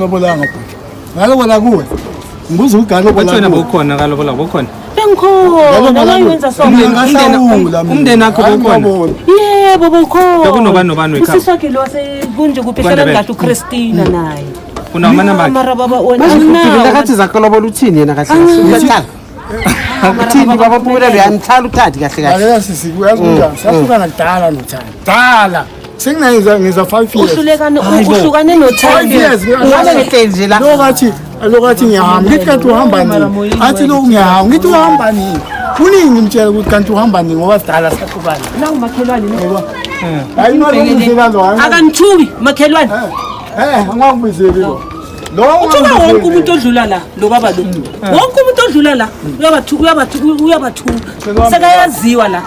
Angilobolanga bhuti. Ngalobola kuwe. Ngibuza ukuthi ngalobola Bathi wena kuwe. bowukhona kalobola bowukhona. Bengikhona, Ngalobola kuwe. wayenza so. Mina ngahlawula mina. Umndeni wakho bowukhona? Angiloboli. Yebo bowukhona. Bekunobani nobani wekhaya? Usisi wakhe lo wasekunje kuphi ehlala KwaNdebele. ngathi uChristina naye. Unawo amanamba akhe? Mara baba wena Manje awunawo. uphinde kathi zakolobola uthini yena kahle kahle uyahlala uthini baba Mpumelelo uyamhlala uthandi kahle kahle. Lalela sisi, uyazi kunjani? Sahlukana kudala noThandi. Kudala. Sengingenza ngiza 5 years. Uhlulekane uhlukane 5 noThandi. years. Ngabe ngihleli nje la. Lo ngathi lo ngathi ngiyahamba. Ngithi kanti uhamba nini? Athi lo ngiyahamba. Ngithi uhamba nini? Kuningi ngimtshela ukuthi kanti uhamba nini ngoba sidala sahlukana. La umakhelwane ne. Yebo. Hayi ngakubizela lo. hayi. Akanithuki makhelwane. Eh, angakubizeli lo. Lo Uthuka wonke umuntu odlula la lo baba lo. Wonke umuntu odlula la uyabathuka uyabathuka uyabathuka. Sekayaziwa la.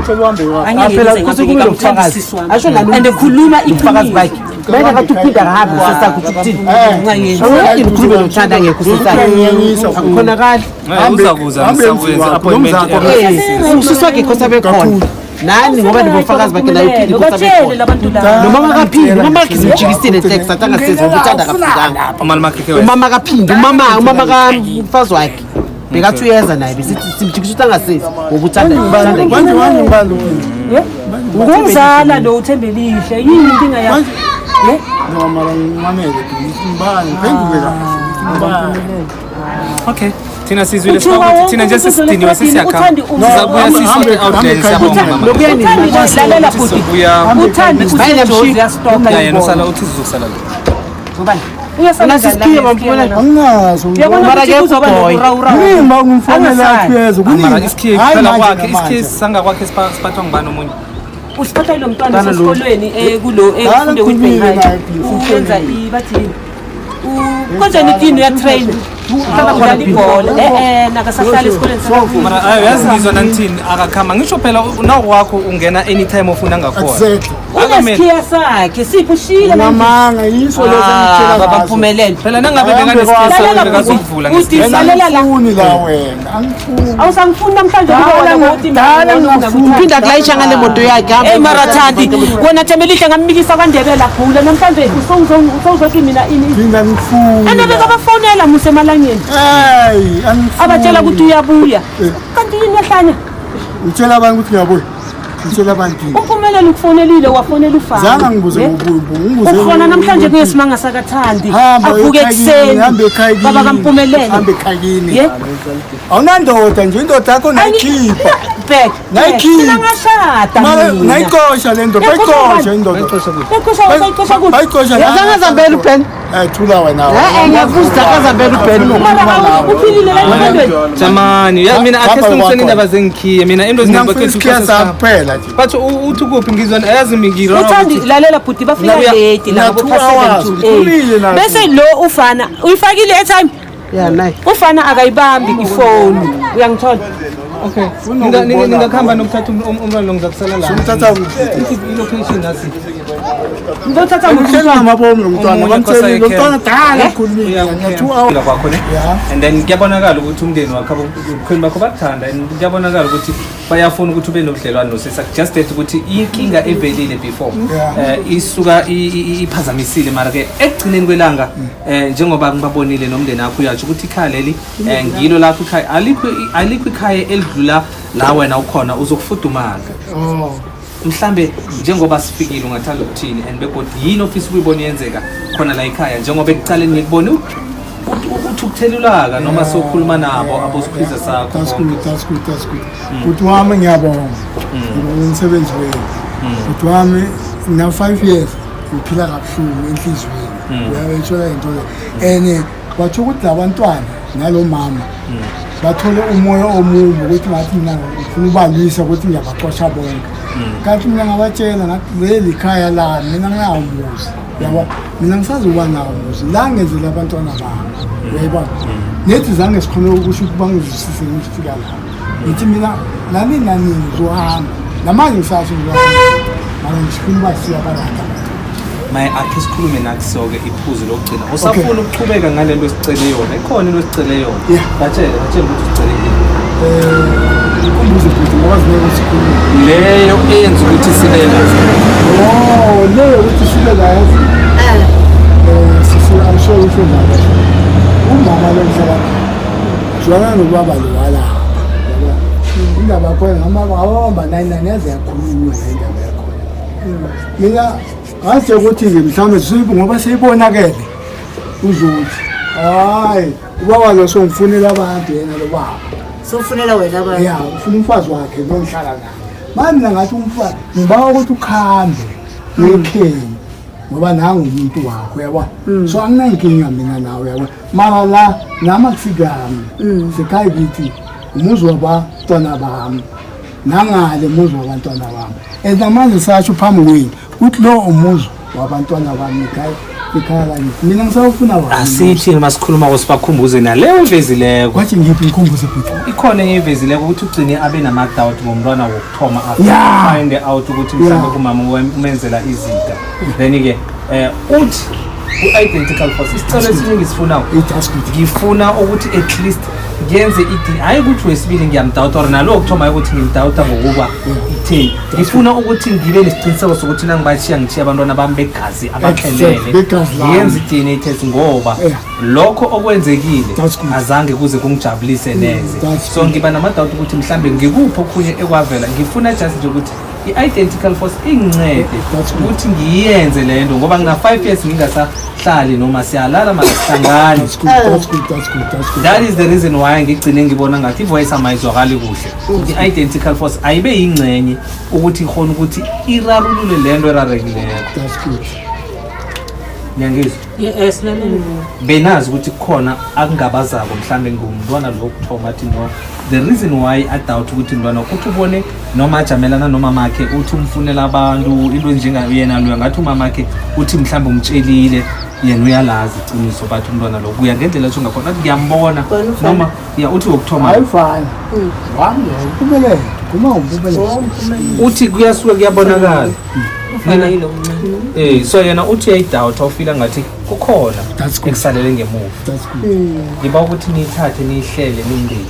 Cela uhambe wakho. Angeke Phela ngize kusuke ngabheke kube ngamthanda ubufakazi. usisi wami. Asho nalo And khuluma ubufakazi iqiniso. bakhe. Manje ngathi uphinda kahambe usesakho uthi uthini. Ungayeni. Awuyini ukhulume nothanda ngekho usesakho. Ngiyanyisa. Akukhonakali. Uzakuza Hambe ngisakuyenza emzini appointment. wakho, nomzakho. Eh, usisi wakhe khosa bekhona. Nani ngoba nibofakazi bakhe naye uphinde khosa Batshele bekhona. labantu la. Nomama kaphindi, umama wakhe simjikisile taxi athi angasezi ngoba uthanda kafikanga. Umalume wakhe ke wena. Umama kaphindi, umama kamfazi wakhe. Bekathi uyeza naye besithi simjikisa ukuthi angasezi ngoba uthanda uthanda Manje wami ngibani lo? Ngumzala lo uThembelihle. Yini inkinga yakho? Manje no mara ngimamele ngibani ngiphendule kahle. Ngibani? Okay. Thina sizwile Uthuka sibona ukuthi wonke thina nje umuntu sesidiniwe odlula sesiyakhamba. uThandi Sizabuya uMama. sisonke outlands siyabonga mama. Lokuyani Uthandi lalela bhuti. Sizobuya. Uthandi Bayina usejozi mshini. uyastoka. Ya yena usala uthi sizokusala la. Ubani? Uyasala Unaso isikhiye, Mampumelelo? Anginaso. Uyabona Mara ukuthi akekho kuzoba boy. nokurawurawu. Kuningi uma ngimfonela Angasali. athi uyeza Mara kuningi. isikhiye Hayi phela manje kwakhe namanje. isikhiye sangakwakhe siphathwa ngubani omunye. Usiphatha yilo mntwana Mntwana lo. osesikolweni kulo Dala efunde ngikhulumile Witbank naye, High. please, Uyenza ufonile. bathi yini? Konjani itini uyatrain. Udlala ibhola. Nakasahlala esikoleni sakhe. Mara ayo yazi ngizwa nanithini akakhamba ngisho phela nawukwakho ungena anytime ofuna ngakhona. Exactly. Akamele. Unesikhiya sakhe siphushile manje. Namanga yiso leso Ah, engitshela baba ngaso. Mpumelelo. Phela nangabe Ahambe bekanesikiya kwakho. sakhe Lalela bekazokuvula bhuti. ngesikhiye. Uthi lalela la. Angifuni la wena. Angifuni. Awusangifuni namhlanje Dala kuba wena ngokuthi dala mina ngingafuni. Uphinda akulayisha ngale moto yakhe. Hey mara Thandi, wena Thembelihle ngamikisa kwaNdebele agula namhlanje usowuzothi mina ini. Mina ngifuni. Ene bekabafonela muse emalangeni. Hey, angifuni. Abatshela ukuthi uyabuya. Kanti yini ehlanya? Ngitshela abantu ukuthi ngiyabuya. Ngitshela abantu. Umpumelelo ukufonelile wafonela ufana. Zange ngibuze ngobuya, ngibuze. Ukhona namhlanje kuyesimanga sakaThandi. Hamba Avuke ekhaya kini, ekuseni. hamba ekhaya kini. Baba kaMpumelelo. Hamba ekhaya kini. Ye? Awunandoda nje indoda yakho nayikhipha. Bhek. Nayikhipha. Mina ngashada. Mara mina. nayixosha le ndoda, bayixosha indoda. Bayixosha bayixosha kuphi? Bayixosha. Azangazambela uBen. Eh thula wena. Eh ngiyakubuza akazambela uBen. Mara awu, uphilile la emqondweni. Jamani, ya mina akhe Hamba silungiseni kwakho. indaba zengikhiye mina into Mina ngifuna zingabakethi isikhiya sami kuphela nje. Bathi uthi kuphi ngizwa yazi mingiro. Uthandi lalela bhuti bafika Uya- late la Una ngabo two past 7 hours, to ukhulumile 8. naye. Bese lo ufana uyifakile airtime Yeah, nayi. ufana akayibambi ifoni. Uyangithola? Okay. Ningakhamba nokuthatha umntwana lo ngizakusala la. Umthatha kuphi? Ithi i-location nasi. Ngizothatha Uhleli ngamabomu lo mntwana, Omunye bamtshelile lo mntwana dala Eh? ukhulumile. Ngiya 2 hours. Kwakho ne? Yeah. And then kuyabonakala ukuthi umndeni wakho abakhweni bakho bakuthanda and kuyabonakala ukuthi bayafuna ukuthi ube nobudlelwano nosisa just that ukuthi inkinga evelile before Yeah. isuka iphazamisile mara ke ekugcineni kwelanga njengoba ngibabonile nomndeni wakho uyatsho ukuthi ikhaya leli ngilo lakho ikhaya alikho ikhaya elidlula la wena ukhona uzokufudumala. Oh. Mhlambe njengoba sifikile ungathanda ukuthini and begodu yini ofisa ukuyibona yenzeka khona la ekhaya njengoba ekuqaleni ngikubone uthukuthelulaka noma sokhuluma nabo abosikhwiza sakho That's bonke. good, that's good, that's good. Bhuti wami ngiyabonga. Ngibonga umsebenzi wenu. Bhuti wami ngina 5 years ngiphila kabuhlungu enhliziyweni. Uyayithola into le. And batho ukuthi labantwana nalo mama bathole umoya omubi ukuthi ngathi mina ngifuna ubalwisa ukuthi ngiyabaxosha bonke. Kanti mina ngabatshela ngathi leli khaya lami mina nginawo umuzi. Yabo mina ngisazoba nawo umuzi la ngenzela abantwana bami. Uyayibona? Nethi zange sikhone ukusho ukuthi bangizwisise ngifika la. Ngithi mina nani nani ngizohamba. Namanje ngisasho ngizohamba. Mara ngifuna ubasiya balapha. Maye akhe sikhulume nakuso-ke iphuzu lokugcina usafuna ukuchubeka ngale nto esicele yona ikhona into esicele yona. Yeah. Batshele ukuthi usicele ini. Kumbuze bhuti ngoba zineke sikhulume. Leyo eyenza ukuthi sibe la. Oh, leyo ukuthi sibe la yazi. Sisi, I'm Usho njalo. Umama lo mhlala naye. Zwana nobaba lo walapha. Yabo. Indaba yakhona ngama ngawabamba 99 yaze yakhulunywa le indaba yakhona. Mina ngathi ukuthi nje mhlawumbe siyibo ngoba seyibonakele uzothi hayi ubaba lo songifunela abantu yena lo baba. Sofunela wena abantu. Ya, ufuna umfazi wakhe lo ngihlala naye. Manje mina ngathi umfazi ngibawa ukuthi ukhambe uyekheni ngoba nangu umuntu wakho uyabona. So anginankinga mina nawe uyabona. Mara la nami akusikami. Sekhaya kithi umuzi wabantwana bami. Nangale umuzi wabantwana bami. And namanje sasho phambi kwenu ukuthi lo umuzi wabantwana bami ekhaya ekhaya lakithi. Mina ngisawufuna wami. Asithi masikhuluma kusibakhumbuze naleyo evezileko. Kwathi ngiphi ngikhumbuze bhuti. Ikhona enye evezileko ukuthi ugcine abe nama-doubt ngomntwana wokuthoma after find out ukuthi mhlawumbe umama umenzela izinto. Then-ke uthi ku-identical force isicelo esinye ngisifunayo That's good. ngifuna ukuthi at least ngiyenze i hayi ukuthi wesibili ngiyamdawuta or nalo wokuthoma hayi ukuthi ngimdawuta ngokuba itheni, ngifuna ukuthi ngibe nesiqiniseko sokuthi nangibachiya ngithiya abantwana bami begazi abaphelele. Exactly, begazi lami. Ngiyenze i-DNA test ngoba lokho okwenzekile That's good. azange kuze kungijabulise neze. That's So good. ngiba nama-doubt ukuthi mhlambe ngikuphi okhunye ekwavela. Ngifuna just nje ukuthi i-identical force ingincede That's good. ukuthi ngiyenze le nto ngoba ngina-5 years ngingasahlali noma siyalala mara sihlangani. That's good. That's good. That's good. That's good. That is the reason why ngigcine ngibona ngathi ivoice amayizwakali kuhle. I-identical force ayibe yingxenye ukuthi ikhona ukuthi irarulule le nto erarekileko. That's good. Ngiyangizwa? Yes, lalela. Benazi ukuthi kukhona akungabazako mhlambe ngumntwana lo wokuthoma athi no, the reason why adoubt ukuthi mntwana uthi ubone noma ajamelana nomamakhe uthi umfunela abantu into enjengayena loya, ngathi umamakhe uthi mhlambe umtshelile yena uyalazi iqiniso, bathi umntwana lo kuya ngendlela esho ngakhona athi ngiyambona noma ya uthi wokuthoma. Ayifani. Wami lo umpumelelo. Kuma umpumelelo. Uthi kuyasuka kuyabonakala. Ufana yilo mncane. So yena uthi uyayidoubt, awufila ngathi kukhona That's good. ekusalele ngemuva. That's good. Ngiba ukuthi niyithathe niyihlele nimndeni,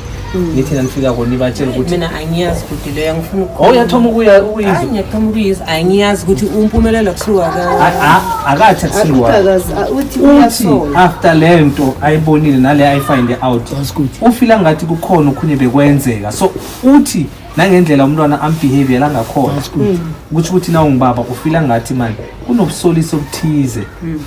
nithi nanifikako nibatshele ukuthi Mina angiyazi ukuthi leyo angifuna. Oh, uyathoma ukuya ukuyizwa. Hayi, ngiyathoma ukuyizwa, angiyazi ukuthi umpumelelo kusuka ka Akathi akusiwa. Akazi uthi Uthi uyasola. after le nto ayibonile nale ayifind out, That's good. ufila ngathi kukhona okhunye bekwenzeka, so uthi nangendlela umntwana ambehavior angakhona That's good. kutsho ukuthi na ungibaba ufila ngathi manje kunobusolisi obuthize.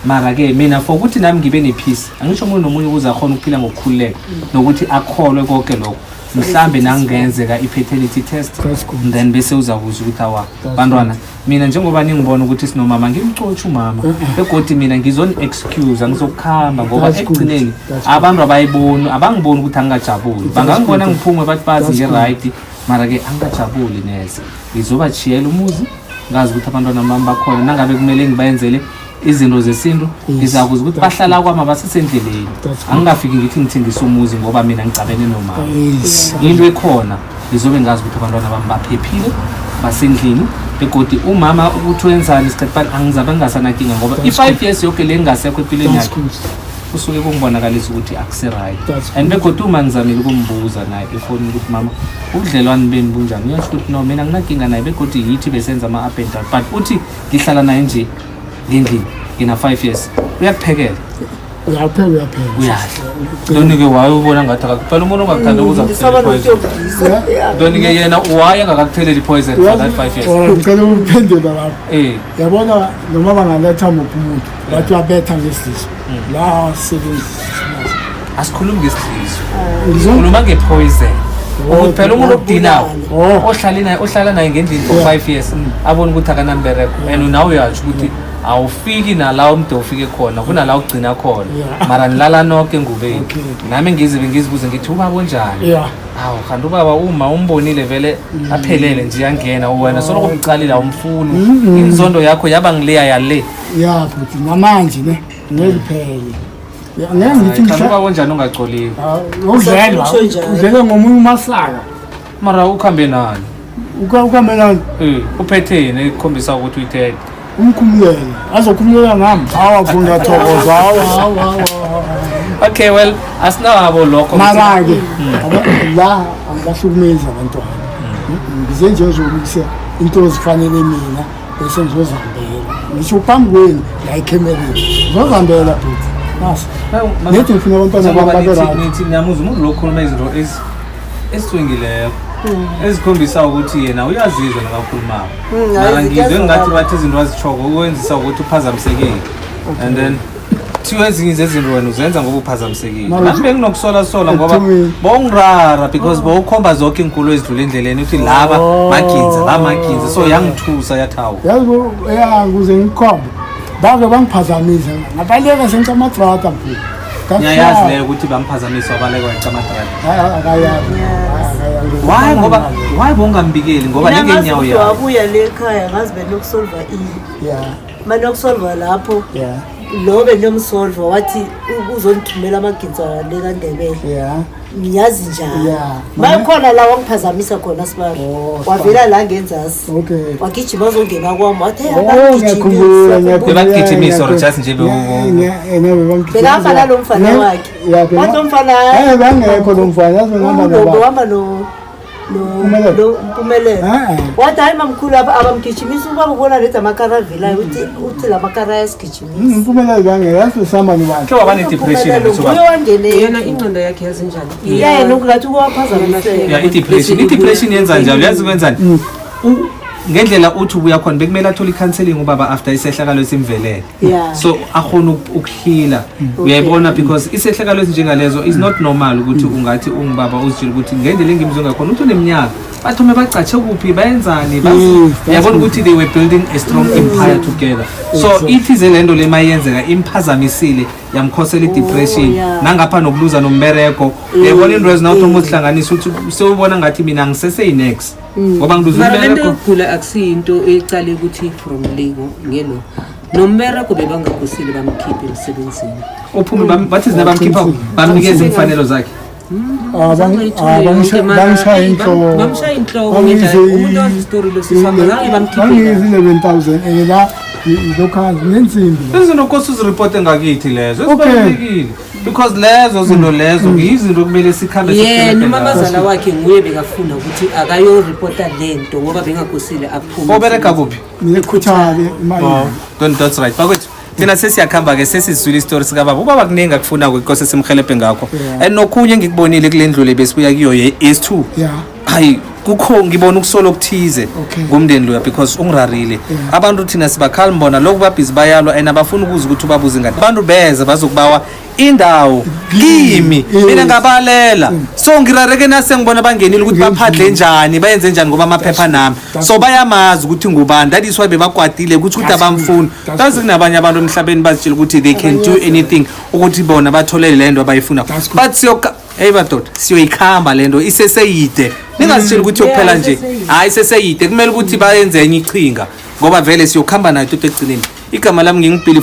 Mara-ke mina for ukuthi nami ngibe nepeace, angisho omunye nomunye ukuze akhone ukuphila ngokukhululeka nokuthi akholwe konke lokho, mhlambe nangenzeka i-paternity test, That's good. then bese uzakuzwa ukuthi awa bantwana, mina njengoba ningibona ukuthi sinomama, ngimcotshe umama begodi mina ngizoni-excuse, angizokuhamba ngoba That's good. ekugcineni That's good. abantu abayiboni, abangiboni ukuthi angingajabuli, bangangibona ngiphume bathi bazi That's good. ngi-right, mara-ke angingajabuli neze. Ngizobachiyela umuzi ngazi ukuthi abantwana bami bakhona, nangabe kumele ngibayenzele izinto zesintu ngizakuzwa ukuthi bahlala kwami abasesendleleni. That's good. Angingafiki ngithi ngithengisa umuzi ngoba mina ngicabene nomama. Into ekhona ngizobe ngazi ukuthi abantwana bami baphephile, basendlini, begodi umama ukuthi wenzani isikhathi bani angizabe ngingasanakinga ngoba i-5 years yoke le ngingasekho empilweni That's yakhe good. kusuke kungibonakalisa ukuthi akuse-right. That's And begodi uma ngizamile ukumbuza naye efonini ukuthi mama ubudlelwane beni bunjani, uyasho ukuthi no, mina nginakinga naye begodi yithi besenza ama-up and down, but uthi ngihlala naye nje ngendlini ngina-5 years, uyakuphekela. Uyaphela, uyaphela. Uyadla. Ntoni-ke waye ubona ngathi akakuphela umuntu ongakuthanda ukuza Ngisaba kuthela ipoison. nokuyobhisa. Ntoni-ke yena waye angakakutheleli ipoison for that 5 years? Oh, ngicela ukuphendula lapho. Yabona noma bangaletha muphi umuntu bathi uyabetha ngesidliso la sebenzisa. Asikhulumi ngesidliso, sikhuluma ngepoison, ukuthi phela umuntu okudinawo ohlale naye, ohlala naye ngendlini for 5 years, abone ukuthi akanambereko, and nawe uyatsho ukuthi awufiki nala umde ufike khona kunala ugcina khona. Mara nilala noke engubeni. Nami ngizibe ngizibuze ngithi ubaba onjani? Hawu, kanti ubaba uma umbonile vele aphelele nje yangena wena soloko umqalile awumfuni, inzondo yakho yaba ngileya yale. Ya futhi namanje ne ngeke iphele. Ya, ngeke ngithi Kanti ubaba onjani ongacoliwe? Ah, udlelwa Usho njalo. udlelwa ngomunye umasaka. Mara ukuhambe nani? Ukamelani? Uphetheni ekukhombisa ukuthi uyithethe? Umkhumulele azokhumulela nami, hawa funa ngiyathokoza, hawa hawa hawa. Okay, well, asinabo lokho. Mara-ke la angibahlukumezi abantwana. Ngize nje ngizobuyisa into ezifanele mina bese ngizozihambela, ngisho phambi kwenu la ekhemereni ngizozihambela bhuti. Bas. Ngithi ngifuna abantwana bami babe right. Nithi niyamuzwa umuntu lo okhuluma izinto ezicwengileko ezikhombisa ukuthi yena uyazizwa nakakhulumako. Mara ngizwe ngathi bathi izinto azitjhoko ukwenzisa ukuthi uphazamisekile. And then thiwa ezinye zezinto wena uzenza ngoba uphazamisekile. Mara Nami benginokusolasola ngoba Ekuthumeni. bowungirara because bowukhomba zonke iinkulu ezidlula endleleni uthi laba maginza la maginza, so yangithusa yathawu. Yazi ya ukuze ngikhombe. Bake bangiphazamisa. Ngabaleka sengica amadrata mfowethu. Ngiyayazi leyo ukuthi bamphazamisa wabaleka wayeca amadrada. Hayi, akayazi. Hayi, akayazi. Why ngoba why bowungambikeli ngoba Mina ngazi nengeenyawo ukuthi yayo. wabuya le ekhaya, ngazi benokusolva ini. Yeah. Manokusolva lapho Yeah. lo benomsolva wathi uzondithumela amaginsa le kaNdebele. Yeah. Ngiyazi njani Yeah. makhona la wangiphazamisa khona sibari. Oh, Wavela la ngenzasi, Okay. wagijima azongena kwami, wathi, "Hey, Oh, abangigijimisa." ngiyakhumbula, ngiyakhumbula. Bebakugijimisa or just nje Bekahamba nalo mfana wakhe. Wathi lo mfana, Eh, bangekho lo mfana, yazi ngihamba ulo nobaba. behamba Mpumelelo. Mpumelelo. Ah, eh. Wathi hayi mamkhulu, abamgijimisa ubaba ubona lezi amakara avelayo, uthi la makara ayasigijimisa. Mpumelelo bangekho, yazi sihamba nobaba. Khe waba ne-depression Mpumelelo ukuthi ubaba. nguye wangene. Yena ingqondo yakhe yazi njani? Yena ungathi ukuwaphazamiseka. Ya, i-depression, i-depression yenza njalo, yazi kwenzani? Ngendlela uthi ubuya khona bekumele athole i-counseling ubaba after isehlakalo esimvelele. Yeah. So akhona ukuheala. Uyayibona, because isehlakalo esinjengalezo is not normal ukuthi ungathi ungubaba uzitshela ukuthi ngendlela engimzwe ngakhona uthi uneminyaka bathome bacatshe kuphi bayenzani Yes, that's uyabona good. ukuthi they were building a strong empire together, so ithize le nto le mayenzeka imphazamisile, yamkhosela i-depression. Oh, yeah. Nangapha nokuluza nombereko, uyayibona into ezinawuthoma uzihlanganisa uthi sewubona ngathi mina ngiseseyi-nex ngoba ngiluza Mara le nto umbereko. yokugula akusiyinto ecale ukuthi from le ngelo nombereko bebangagusile bamkhiphe emsebenzini. Uphume bathi zina bamkhipha bamnikeza imfanelo zakhe. Ah, bangishaya inhloko. Bamshaya inhloko Bangise ngendlela umuntu wazi isitori lo sisihamba zange bamkhiphe. Bangise 11,000 eh la lokhazi nensimbi la. Izinto kose uziripote ngakithi lezo Okay. ezibalulekile because lezo zinto lezo yizinto okumele sikhambe Yena siqhelelane ngazo. umamazala wakhe nguye bekafuna ukuthi akayoripota le nto ngoba bengagusile aphume. Obereka kuphi? Ngikhuthale imali. Oh, don't, that's right bakwethu, thina sesiyakuhamba-ke, sesizwile isitori sikababa. Ubaba kuningi akufunako, ikose simhelebhe ngakho. And nokhunye engikubonile kule ndlu le besibuya kuyo ye-S2, Yeah. hayi kukho ngibona ukusola okuthize Okay. ngumndeni loya because ungirarile. Abantu thina sibakhali mbona lokhu babhizi bayalwa and abafuni ukuza ukuthi ubabuze ngani. Abantu beze bazokubawa indawo kimi, mina ngabalela, so ngirareke nase ngibona bangenile ukuthi baphadle njani, bayenze njani ngoba amaphepha nami, so bayamazi ukuthi ngubani. That is why bebakwatile ukuthi abamfuni. That's Yazi kunabanye abantu emhlabeni bazitshela ukuthi they can do anything ukuthi bona bathole le nto abayifuna. That's good. But siyoka, hey madoda, siyoyikhamba le nto iseseyide, ningazitsheli ukuthi yokuphela nje. Hayi, iseseyide, kumele ukuthi bayenze enye ichinga ngoba vele siyokuhamba nayo toto ekugcineni. Igama lami ngingibhili.